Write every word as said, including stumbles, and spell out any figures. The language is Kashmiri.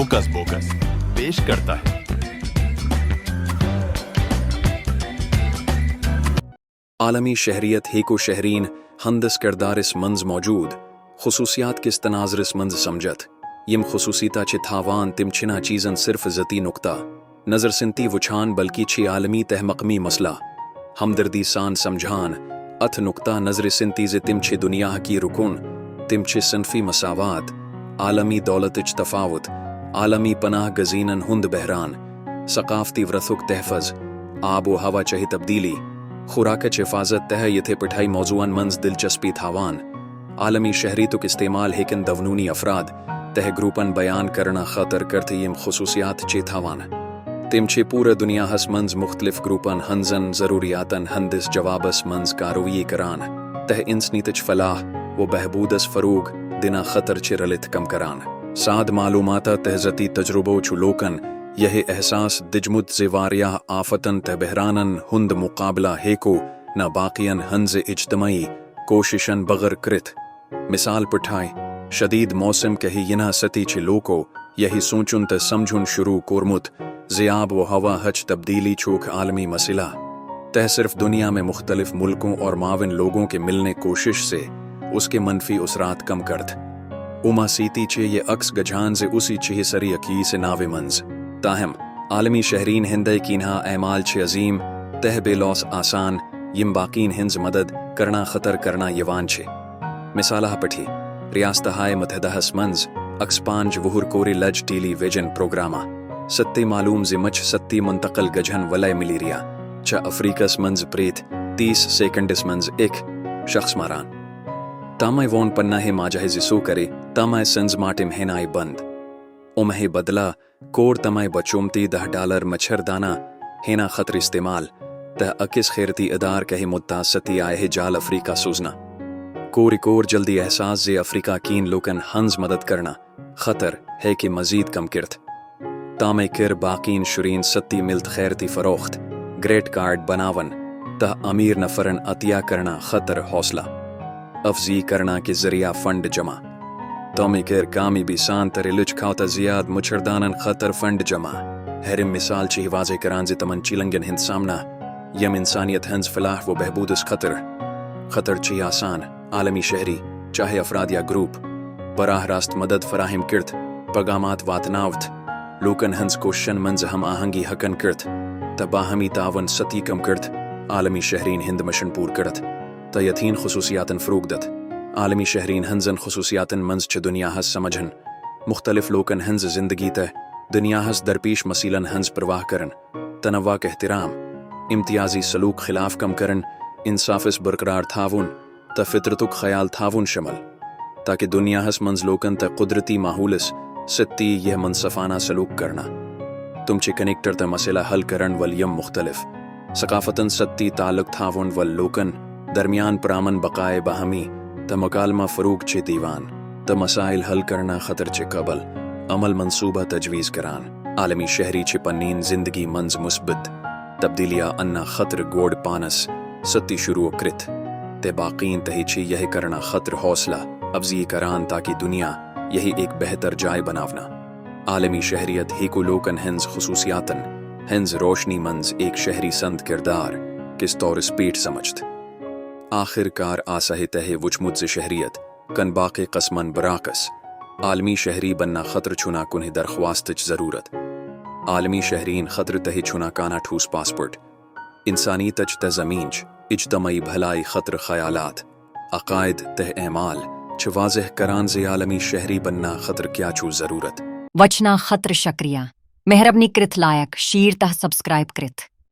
ہوکس پوکس پیش کرتا ہے۔ عالمی شہریت ہیکو شہرین ہندس کردارس منز موجود خصوصیات کس تناظرس منز سمجھت۔ یم خصوصیتہ چھ تھاوان تم چھنا چیزن صرف ذاتی نقطہ نظر سنتی وچھان بلکہ چھ عالمی تہ مقمی مسئلہ ہمدردی سان سمجھان۔ اتھ نقطہ نظر سنتی ز تم چھ دنیا کی رکن، تم چھ صنفی مساوات، عالمی دولتچ تفاوت، عالمی پناہ گزینن ہند بحران، ثقافتی ورثک تحفظ، آب و ہوا چہ تبدیلی، خوراکچ حفاظت تہ یتھے پٹھائی موضوعن منز دلچسپی تھاوان۔ عالمی شہریتک استعمال ہیکن دونونی افراد تہ گروپن بیان کرنا خاطر کرتھ یم خصوصیات چھ تھاوان۔ تم چھ پورہ دنیاہس منز مختلف گروپن ہنزن ضروریاتن ہندس جوابس منز کارروائی کران تہ انسانیتچ فلاح و بہبودس فروغ دینا خاطر چھ رلتھ کم کران۔ ساد معلومات تہ ذاتی تجربو چھ لوکن یہ احساس دجمت ز واریاہ آفتن تہ بحرانن ہند مقابلہ ہیکو نہ باقین ہنز اجتماعی کوششن بغیر کرتھ۔ مثال پٹھائی، شدید موسم کہی ینہ ستی چھ لوکو یہی سوچن تہ سمجھن شروع کورمت ز آب و ہوا ہچ تبدیلی چھوک عالمی مسئلہ تہ صرف دنیا میں مختلف ملکوں اور معاون لوگوں کے ملنے کوشش سے اس کے منفی اثرات کم کرت۔ اما سیتی چھ یہ عکس گجھان ز اسی چھ سری اکی سے ناوے منز۔ تاہم، عالمی شہرین ہندے کینہا اعمال چھ عظیم تہ بے لوس آسان یم باقین ہنز مدد کرنا خطر کرنا یوان چھ۔ مثالہ پٹھی، ریاستہائے متحدہس منز اکس پانچ وہر کورِ لج ٹیلی ویژن پروگرامہ ستی معلوم ز مچھ ستی منتقل گجھن ولے ملیریا چھ افریقس منز پریت تیس سیکنڈس منز اک شخص ماران۔ تامے وون پنہ ماجہ ز سو کرے تامے سنز ماٹم ہینائی بند۔ امہے بدلہ کور تمے بچومتی دہ ڈالر مچھر دانہ ہینا خطر استعمال تہ اکس خیرتی ادار کہی مدتا ستی آئے جال افریقہ سوزنا۔ کور کور جلدی احساس زی افریقہ کین لوکن ہنز مدد کرنا خطر ہے کہ مزید کم کرت۔ تامے کر باقین شرین ستی ملت خیرتی فروخت، گریٹ کارڈ بناون تہ امیر نفرن عطیہ کرنا خطر حوصلہ افزی کرنا کے ذریعہ فنڈ جمع۔ تامے کر کامی بھی سان تر لچ کھاوتا زیاد مچھردانن خطر فنڈ جمع۔ ہرم مثال چھ واضح کران زی تمن چیلنگن ہند سامنا یم انسانیت ہنز فلاح و بہبودس خطر خطر چھ آسان۔ عالمی شہری، چاہے افراد یا گروپ، براہ راست مدد فراہم کرت، پیغامات واتناوت، لوکن ہنز کوششن منز ہم آہنگی ہکن کرت، تہ باہمی تعاون ستی کم کرت، عالمی شہرین ہند مشن پور کرت، تہ یتھین خصوصیاتن فروغ دت۔ عالمی شہرین ہنزن خصوصیاتن منز چھ دنیا ہس سمجھن، مختلف لوکن ہنز زندگی تہ دنیا ہس درپیش مسیلن ہنز پرواہ کرن، تنوع کا احترام، امتیازی سلوک خلاف کم کرن، انصافس برقرار تھاون، تہ فطرتک خیال تھاون شمل، تاکہ دنیاہس منز لوکن تہ قدرتی ماحولس ستی یہ منصفانہ سلوک کرنا۔ تم چھ کنیکٹر تہ مسئلہ حل کرن ول یم مختلف ثقافتن ستی تعلق تھاون ول لوکن درمیان پرامن بقائے باہمی تہ مکالمہ فروغ چھ دیوان تہ مسائل حل کرنا خطر چھ قبل عمل منصوبہ تجویز کران۔ عالمی شہری چھ پنین زندگی منز مثبت تبدیلیہ انہ خطر گوڈ پانس ستی شروع کرت تہ باقین تہ چھ یہ کرنا خطر حوصلہ افزی کران تاکہ دنیا یہ ایک بہتر جائے بناونا۔ عالمی شہریت ہیکو لوکن ہنز خصوصیاتن ہنز روشنی منز ایک شہری سند کردار کس طورس پیٹ سمجھت۔ آخر کار آسہ تہ وچھمت ز شہریت کن باقی قسمن برعکس عالمی شہری بننا خطر چھنا کنہ درخواستچ ضرورت۔ عالمی شہرین خطر تہ چھنا کانا ٹھوس پاسپورٹ۔ انسانیتچ تہ زمینچ اجتماعی بھلائی خطر خیالات، عقائد تہ اعمال چھ واضح کران ز عالمی شہری بننا خطر کیا چھ ضرورت۔ وچھنا خطر شکریہ۔ مہربنی کرتھ لائک، شیئر تہ سبسکرائب کرتھ۔